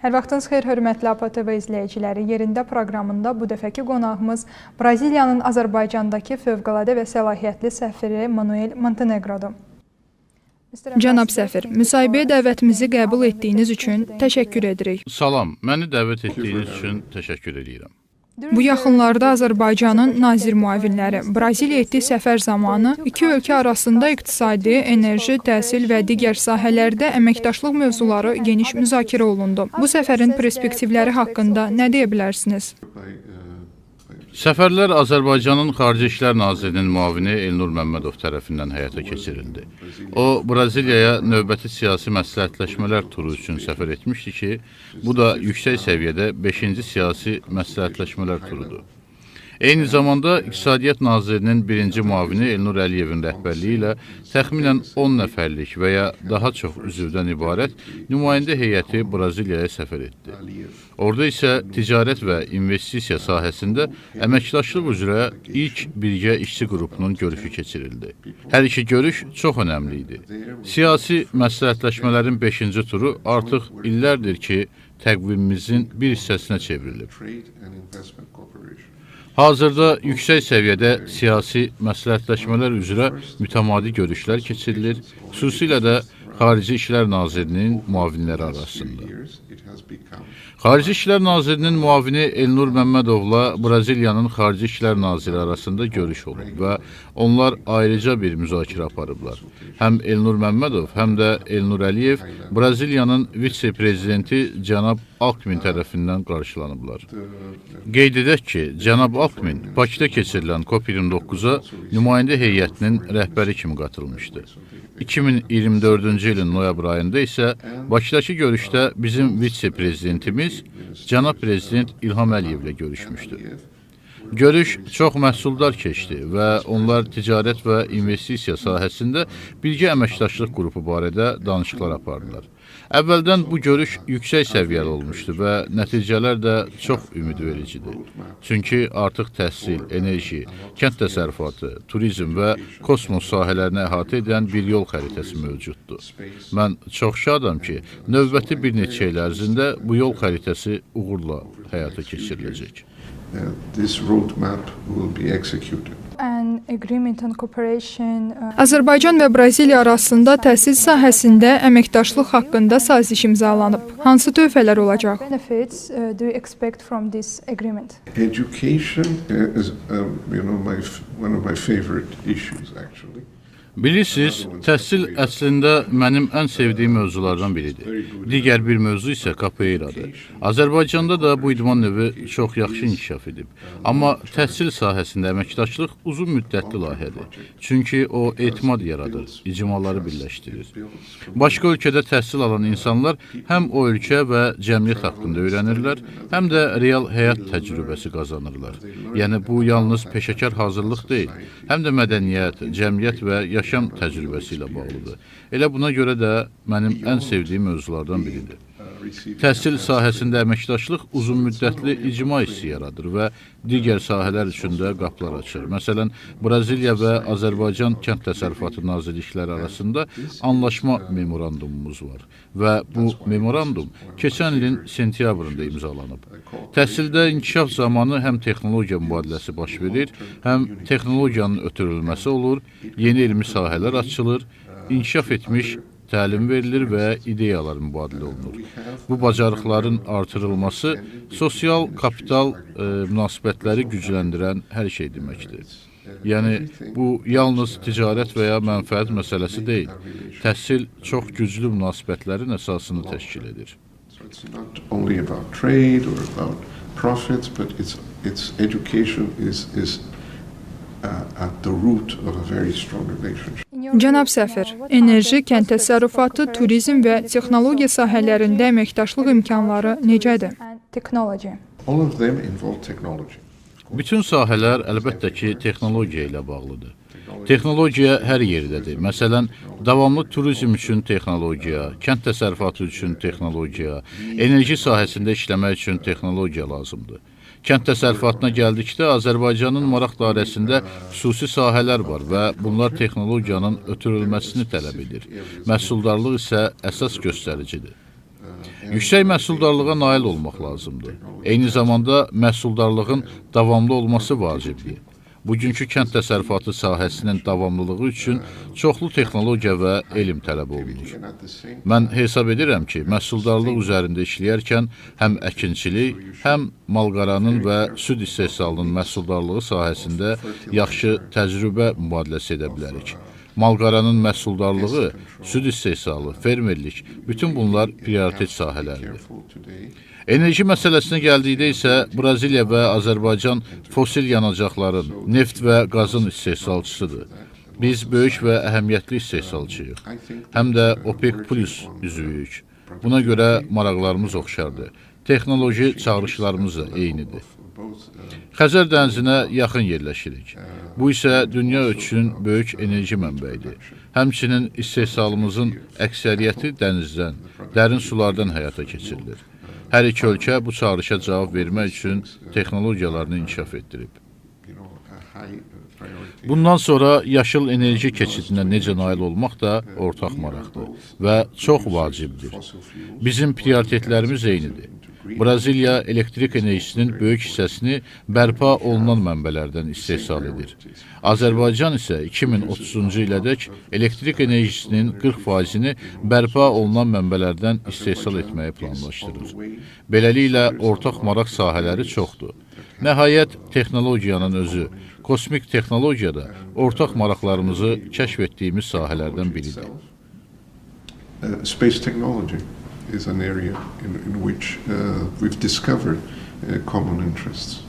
Hər vaxtınız xeyir, hörmətli APA TV izləyiciləri. Yerində proqramında bu dəfəki qonağımız Braziliyanın Azərbaycandakı fövqəladə və səlahiyyətli səfiri Manuel Montenegrodur. Cənab səfir, müsahibəyə dəvətimizi qəbul etdiyiniz üçün təşəkkür edirik. Salam, məni dəvət etdiyiniz üçün təşəkkür edirəm. Bu yaxınlarda Azərbaycanın nazir müavinləri Braziliya etdiyi səfər zamanı iki ölkə arasında iqtisadi, enerji, təhsil və digər sahələrdə əməkdaşlıq mövzuları geniş müzakirə olundu. Bu səfərin perspektivləri haqqında nə deyə bilərsiniz? Səfərlər Azərbaycanın Xarici İşlər Nazirinin müavini Elnur Məmmədov tərəfindən həyata keçirildi. O, Braziliyaya növbəti siyasi məsləhətləşmələr turu üçün səfər etmişdi ki, bu da yüksək səviyyədə 5-ci siyasi məsləhətləşmələr turudur. Eyni zamanda İqtisadiyyat Nazirinin birinci müavini Elnur Əliyevin rəhbərliyi ilə təxminən 10 nəfərlik və ya daha çox üzvdən ibarət nümayəndə heyəti Braziliyaya səfər etdi. Orada isə ticarət və investisiya sahəsində əməkdaşlıq üzrə ilk birgə işçi qrupunun görüşü keçirildi. Hər iki görüş çox önəmli idi. Siyasi məsləhətləşmələrin 5-ci turu artıq illərdir ki, təqvimimizin bir hissəsinə çevrilib. Hazırda yüksək səviyyədə siyasi məsləhətləşmələr üzrə mütəmadi görüşlər keçirilir, xüsusilə də Xarici İşlər Nazirinin müavinləri arasında. Xarici İşlər Nazirinin müavini Elnur Məmmədovla Braziliyanın Xarici İşlər Naziri arasında görüş olub və onlar ayrıca bir müzakirə aparıblar. Həm Elnur Məmmədov, həm də Elnur Əliyev Braziliyanın vitse-prezidenti cənab Alckmin tərəfindən qarşılanıblar. Qeyd edək ki, cənab Alckmin Bakıda keçirilən COP29-a nümayəndə heyətinin rəhbəri kimi qatılmışdı. 2024-cü ilin noyabr ayında isə Bakıdakı görüşdə bizim vitse-prezidentimiz cənab prezident İlham Əliyevlə görüşmüşdü. Görüş çox məhsuldar keçdi və onlar ticarət və investisiya sahəsində birgə əməkdaşlıq qrupu barədə danışıqlar apardılar. Əvvəldən bu görüş yüksək səviyyəli olmuşdu və nəticələr də çox ümidvericidir. Çünki artıq təhsil, enerji, kənd təsərrüfatı, turizm və kosmos sahələrini əhatə edən bir yol xəritəsi mövcuddur. Mən çox şadam ki, növbəti bir neçə il ərzində bu yol xəritəsi uğurla həyata keçiriləcək. This roadmap will be executed. Azərbaycan və Braziliya arasında təhsil sahəsində əməkdaşlıq haqqında saziş imzalanıb. Hansı töhfələr olacaq? Education is, one of my favorite issues actually. Bilirsiniz, təhsil əslində mənim ən sevdiyim mövzulardan biridir. Digər bir mövzu isə capoeiradır. Azərbaycanda da bu idman növü çox yaxşı inkişaf edib. Amma təhsil sahəsində əməkdaşlıq uzun müddətli layihədir. Çünki o etimad yaradır, icmaları birləşdirir. Başqa ölkədə təhsil alan insanlar həm o ölkə və cəmiyyət haqqında öyrənirlər, həm də real həyat təcrübəsi qazanırlar. Yəni bu yalnız peşəkar hazırlıq deyil, həm də mədəniyyət, cəmiyyət və yaşam təcrübəsi ilə bağlıdır. Elə buna görə də mənim ən sevdiyim mövzulardan biridir. Təhsil sahəsində əməkdaşlıq uzunmüddətli icma hissi yaradır və digər sahələr üçün də qapılar açır. Məsələn, Braziliya və Azərbaycan Kənd Təsərrüfatı Nazirlikləri arasında anlaşma memorandumumuz var və bu memorandum keçən ilin sentyabrında imzalanıb. Təhsildə inkişaf zamanı həm texnologiya mübadiləsi baş verir, həm texnologiyanın ötürülməsi olur, yeni elmi sahələr açılır, inkişaf etmiş təlim verilir və ideyalar mübadilə olunur. Bu bacarıqların artırılması sosial kapital münasibətləri gücləndirən hər şey deməkdir. Yəni, bu yalnız ticarət və ya mənfəət məsələsi deyil. Təhsil çox güclü münasibətlərin əsasını təşkil edir. It's not only about trade or about profits, but it's education is at the root of a very strong relationship. Cənab səfir, enerji, kənd təsərrüfatı, turizm və texnologiya sahələrində əməkdaşlıq imkanları necədir? All of them involve technology. Bütün sahələr əlbəttə ki, texnologiya ilə bağlıdır. Texnologiya hər yerdədir. Məsələn, davamlı turizm üçün texnologiya, kənd təsərrüfatı üçün texnologiya, enerji sahəsində işləmək üçün texnologiya lazımdır. Kənd təsərrüfatına gəldikdə Azərbaycanın maraq dairəsində xüsusi sahələr var və bunlar texnologiyanın ötürülməsini tələb edir. Məhsuldarlıq isə əsas göstəricidir. Yüksək məhsuldarlığa nail olmaq lazımdır. Eyni zamanda məhsuldarlığın davamlı olması vacibdir. Bugünkü kənd təsərrüfatı sahəsinin davamlılığı üçün çoxlu texnologiya və elm tələb olunur. Mən hesab edirəm ki, məhsuldarlıq üzərində işləyərkən həm əkinçilik, həm malqaranın və süd istehsalının məhsuldarlığı sahəsində yaxşı təcrübə mübadiləsi edə bilərik. Malqaranın məhsuldarlığı, süd istehsalı, fermerlik, bütün bunlar prioritet sahələrdir. Enerji məsələsinə gəldikdə isə Braziliya və Azərbaycan fosil yanacaqların, neft və qazın istehsalçısıdır. Biz böyük və əhəmiyyətli istehsalçıyıq. Həm də OPEC Plus üzvüyük. Buna görə maraqlarımız oxşardır. Texnoloji çağırışlarımız da eynidir. Xəzər dənizinə yaxın yerləşirik. Bu isə dünya üçün böyük enerji mənbəyidir. Həmçinin istehsalımızın əksəriyyəti dənizdən, dərin sulardan həyata keçirilir. Hər iki ölkə bu çağırışa cavab vermək üçün texnologiyalarını inkişaf etdirib. Bundan sonra yaşıl enerji keçidinə necə nail olmaq da ortaq maraqdır və çox vacibdir. Bizim prioritetlərimiz eynidir. Braziliya elektrik enerjisinin böyük hissəsini bərpa olunan mənbələrdən istehsal edir. Azərbaycan isə 2030-cu ilədək elektrik enerjisinin 40%-ni bərpa olunan mənbələrdən istehsal etməyi planlaşdırır. Beləliklə, ortaq maraq sahələri çoxdur. Nəhayət, texnologiyanın özü, kosmik texnologiya da ortaq maraqlarımızı kəşf etdiyimiz sahələrdən biridir. Space technology is an area in which we've discovered common interests.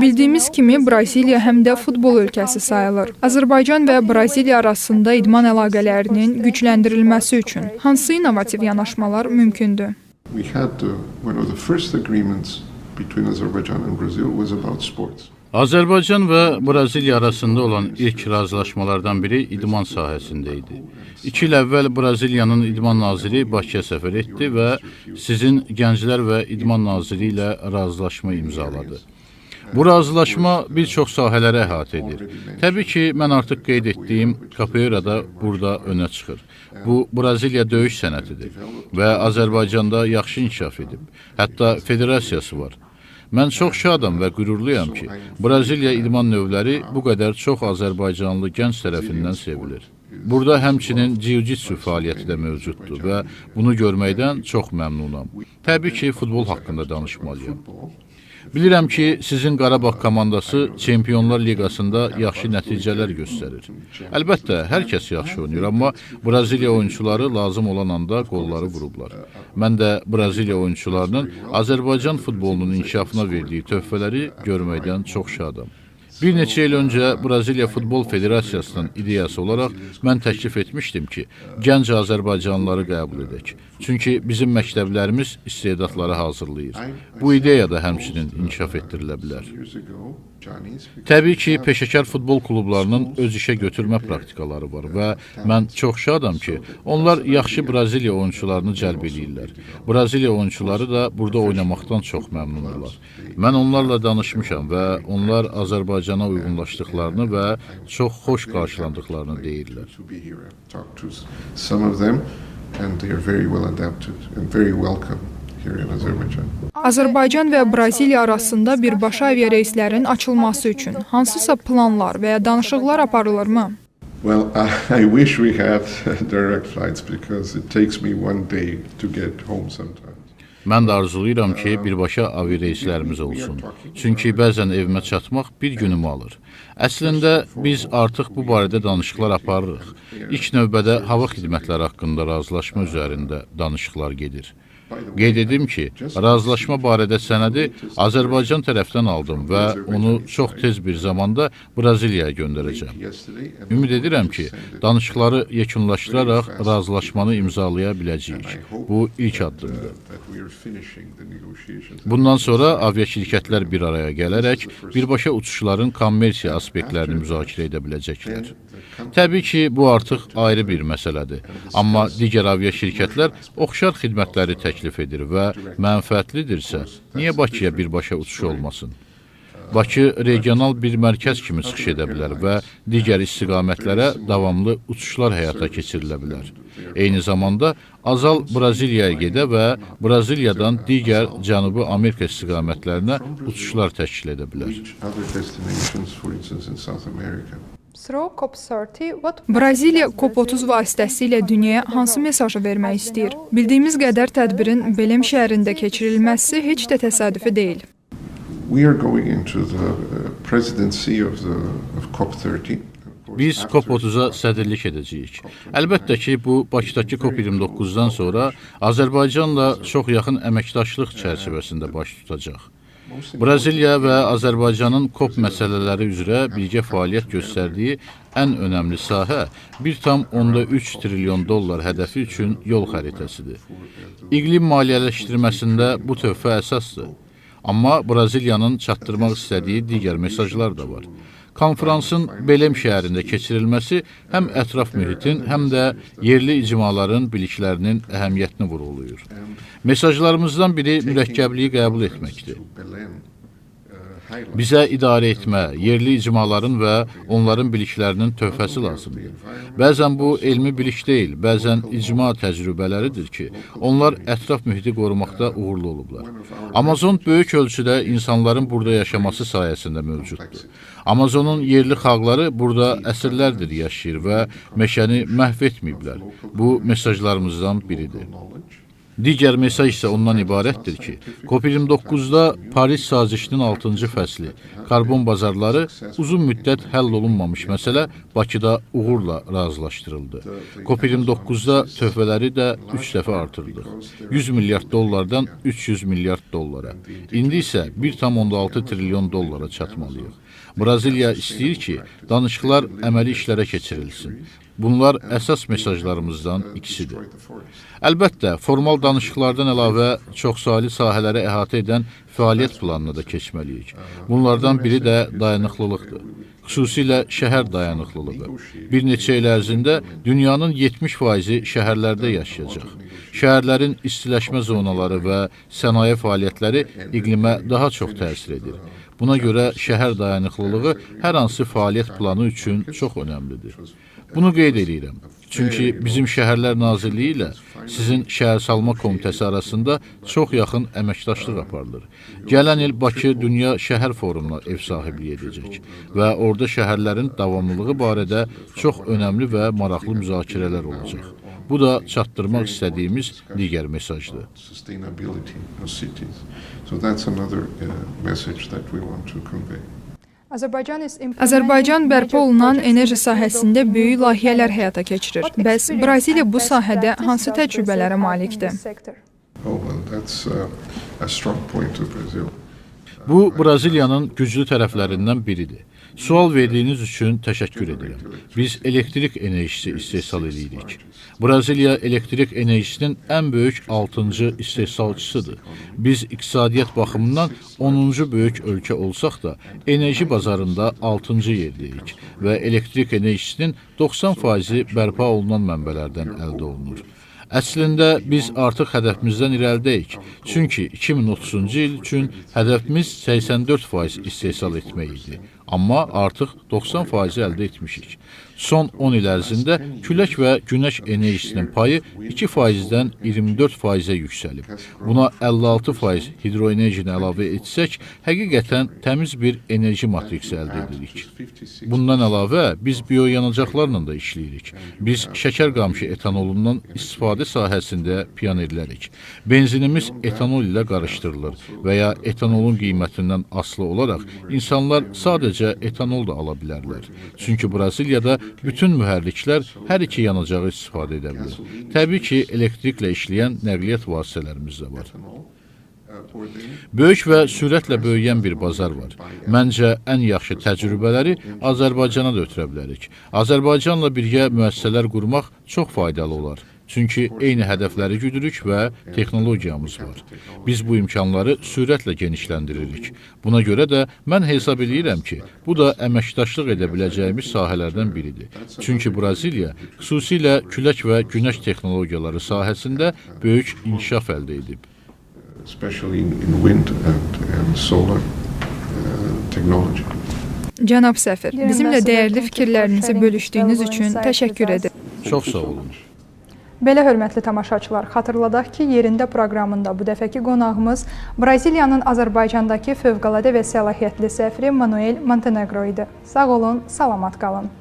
Bildiyimiz kimi, Braziliya həm də futbol ölkəsi sayılır. Azərbaycan və Braziliya arasında idman əlaqələrinin gücləndirilməsi üçün hansı innovativ yanaşmalar mümkündür? We had one of the first agreements between Azerbaijan and Brazil was about sports. Azərbaycan və Braziliya arasında olan ilk razılaşmalardan biri idman sahəsində idi. 2 il əvvəl Braziliyanın İdman Naziri Bakıya səfər etdi və sizin Gənclər və İdman Naziri ilə razılaşma imzaladı. Bu razılaşma bir çox sahələri əhatə edir. Təbii ki, mən artıq qeyd etdiyim capoeira da burada önə çıxır. Bu, Braziliya döyüş sənətidir və Azərbaycanda yaxşı inkişaf edib. Hətta federasiyası var. Mən çox şadam və qürurluyam ki, Braziliya idman növləri bu qədər çox azərbaycanlı gənc tərəfindən sevilir. Burada həmçinin jiu-jitsu fəaliyyəti də mövcuddur və bunu görməkdən çox məmnunam. Təbii ki, futbol haqqında danışmalıyam. Bilirəm ki, sizin Qarabağ komandası Çempionlar Liqasında yaxşı nəticələr göstərir. Əlbəttə, hər kəs yaxşı oynayır, amma Braziliya oyunçuları lazım olan anda qolları vurublar. Mən də Braziliya oyunçularının Azərbaycan futbolunun inkişafına verdiyi töhfələri görməkdən çox şadam. Bir neçə il öncə Braziliya Futbol Federasiyasının ideyası olaraq mən təklif etmişdim ki, gənc azərbaycanlıları qəbul edək. Çünki bizim məktəblərimiz istedadları hazırlayır. Bu ideya da həmçinin inkişaf etdirilə bilər. Təbii ki, peşəkar futbol klublarının öz işə götürmə praktikaları var və mən çox şadam ki, onlar yaxşı Braziliya oyunçularını cəlb edirlər. Braziliya oyunçuları da burada oynamaqdan çox məmnundurlar. Mən onlarla danışmışam və onlar Azərbaycana uyğunlaşdıqlarını və çox xoş qarşılandıqlarını deyirlər. Azərbaycan və Braziliya arasında birbaşa aviareyslərin açılması üçün hansısa planlar və ya danışıqlar aparılırmı? Well, I wish we had direct flights because it takes me one day to get home sometimes. Mən də arzulayıram ki, birbaşa aviareyslərimiz olsun. Çünki bəzən evimə çatmaq bir günümü alır. Əslində, biz artıq bu barədə danışıqlar aparırıq. İlk növbədə hava xidmətləri haqqında razılaşma üzərində danışıqlar gedir. Qeyd edim ki, razılaşma barədə sənədi Azərbaycan tərəfdən aldım və onu çox tez bir zamanda Braziliyaya göndərəcəm. Ümid edirəm ki, danışıqları yekunlaşdıraraq razılaşmanı imzalaya biləcəyik. Bu ilk addımdır. Bundan sonra aviaşirkətlər bir araya gələrək birbaşa uçuşların kommersiya aspektlərini müzakirə edə biləcəklər. Təbii ki, bu artıq ayrı bir məsələdir. Amma digər aviaşirkətlər oxşar xidmətləri təklif edir və mənfəətlidirsə, niyə Bakıya birbaşa uçuş olmasın? Bakı regional bir mərkəz kimi çıxış edə bilər və digər istiqamətlərə davamlı uçuşlar həyata keçirilə bilər. Eyni zamanda Azal Braziliyaya gedə və Braziliyadan digər Cənubi Amerika istiqamətlərinə uçuşlar təşkil edə bilər. Braziliya COP30 vasitəsilə dünyaya hansı mesajı vermək istəyir? Bildiyimiz qədər tədbirin Belem şəhərində keçirilməsi heç də təsadüfi deyil. We are going into the presidency of COP30. Biz COP30-a sədrlik edəcəyik. Əlbəttə ki, bu Bakıdakı COP29-dan sonra Azərbaycanla çox yaxın əməkdaşlıq çərçivəsində baş tutacaq. Braziliya və Azərbaycanın COP məsələləri üzrə birgə fəaliyyət göstərdiyi ən önəmli sahə 1,3 trilyon dollar hədəfi üçün yol xəritəsidir. İqlim maliyyələşdirməsində bu töhfə əsasdır. Amma Braziliyanın çatdırmaq istədiyi digər mesajlar da var. Konfransın Belem şəhərində keçirilməsi həm ətraf mühitin, həm də yerli icmaların biliklərinin əhəmiyyətini vurğulayır. Mesajlarımızdan biri mürəkkəbliyi qəbul etməkdir. Bizə idarə etmə, yerli icmaların və onların biliklərinin töhfəsi lazımdır. Bəzən bu elmi bilik deyil, bəzən icma təcrübələridir ki, onlar ətraf mühiti qorumaqda uğurlu olublar. Amazon böyük ölçüdə insanların burada yaşaması sayəsində mövcuddur. Amazonun yerli xalqları burada əsrlərdir yaşayır və meşəni məhv etməyiblər. Bu mesajlarımızdan biridir. Digər mesaj isə ondan ibarətdir ki, COP29-da Paris sazişinin 6-cı fəsli, karbon bazarları uzun müddət həll olunmamış məsələ Bakıda uğurla razılaşdırıldı. COP29-da töhfələri də 3 dəfə artırdıq. 100 milyard dollardan 300 milyard dollara. İndi isə 1,6 trilyon dollara çatmalıyıq. Braziliya istəyir ki, danışıqlar əməli işlərə keçirilsin. Bunlar əsas mesajlarımızdan ikisidir. Əlbəttə, formal danışıqlardan əlavə çoxsaylı sahələri əhatə edən fəaliyyət planına da keçməliyik. Bunlardan biri də dayanıqlılıqdır. Xüsusilə şəhər dayanıqlılığı. Bir neçə il ərzində dünyanın 70%-i şəhərlərdə yaşayacaq. Şəhərlərin istiləşmə zonaları və sənaye fəaliyyətləri iqlimə daha çox təsir edir. Buna görə şəhər dayanıqlılığı hər hansı fəaliyyət planı üçün çox önəmlidir. Bunu qeyd edirəm. Çünki bizim Şəhərlər Nazirliyi ilə sizin Şəhərsalma Komitəsi arasında çox yaxın əməkdaşlıq aparılır. Gələn il Bakı Dünya Şəhər Forumuna ev sahibliyi edəcək və orada şəhərlərin davamlılığı barədə çox önəmli və maraqlı müzakirələr olacaq. Bu da çatdırmaq istədiyimiz digər mesajdır. Azərbaycan bərpa olunan enerji sahəsində böyük layihələr həyata keçirir. Bəs Braziliya bu sahədə hansı təcrübələrə malikdir? Bu, Braziliyanın güclü tərəflərindən biridir. Sual verdiyiniz üçün təşəkkür edirəm. Biz elektrik enerjisi istehsal edirik. Braziliya elektrik enerjisinin ən böyük 6-cı istehsalçısıdır. Biz iqtisadiyyat baxımından 10-cu böyük ölkə olsaq da, enerji bazarında 6-cı yerdəyik və elektrik enerjisinin 90%-i bərpa olunan mənbələrdən əldə olunur. Əslində, biz artıq hədəfimizdən irəlidəyik. Çünki 2030-cu il üçün hədəfimiz 84% istehsal etmək idi. Amma artıq 90%-i əldə etmişik. Son 10 il ərzində külək və günəş enerjisinin payı 2%-dən 24%-ə yüksəlib. Buna 56% hidroenerjini əlavə etsək, həqiqətən təmiz bir enerji matriksi əldə edirik. Bundan əlavə, biz bioyanacaqlarla da işləyirik. Biz şəkər qamışı etanolundan istifadə sahəsində pionerlərik. Benzinimiz etanol ilə qarışdırılır və ya etanolun qiymətindən asılı olaraq insanlar sadəcə etanol da ala bilərlər. Çünki Braziliyada bütün mühərriklər hər iki yanacağı istifadə edə bilir. Təbii ki, elektriklə işləyən nəqliyyat vasitələrimiz də var. Böyük və sürətlə böyüyən bir bazar var. Məncə, ən yaxşı təcrübələri Azərbaycana da ötürə bilərik. Azərbaycanla birgə müəssisələr qurmaq çox faydalı olar. Çünki eyni hədəfləri güdürük və texnologiyamız var. Biz bu imkanları sürətlə genişləndiririk. Buna görə də mən hesab edirəm ki, bu da əməkdaşlıq edə biləcəyimiz sahələrdən biridir. Çünki Braziliya xüsusilə külək və günəş texnologiyaları sahəsində böyük inkişaf əldə edib. Especially in wind and solar technology. Cənab səfir, bizimlə dəyərli fikirlərinizi bölüşdüyünüz üçün təşəkkür edirəm. Çox sağ olun. Belə hörmətli tamaşaçılar, xatırladaq ki, Yerində proqramında bu dəfəki qonağımız Braziliyanın Azərbaycandakı fövqəladə və səlahiyyətli səfiri Manuel Montenegro idi. Sağ olun, salamat qalın.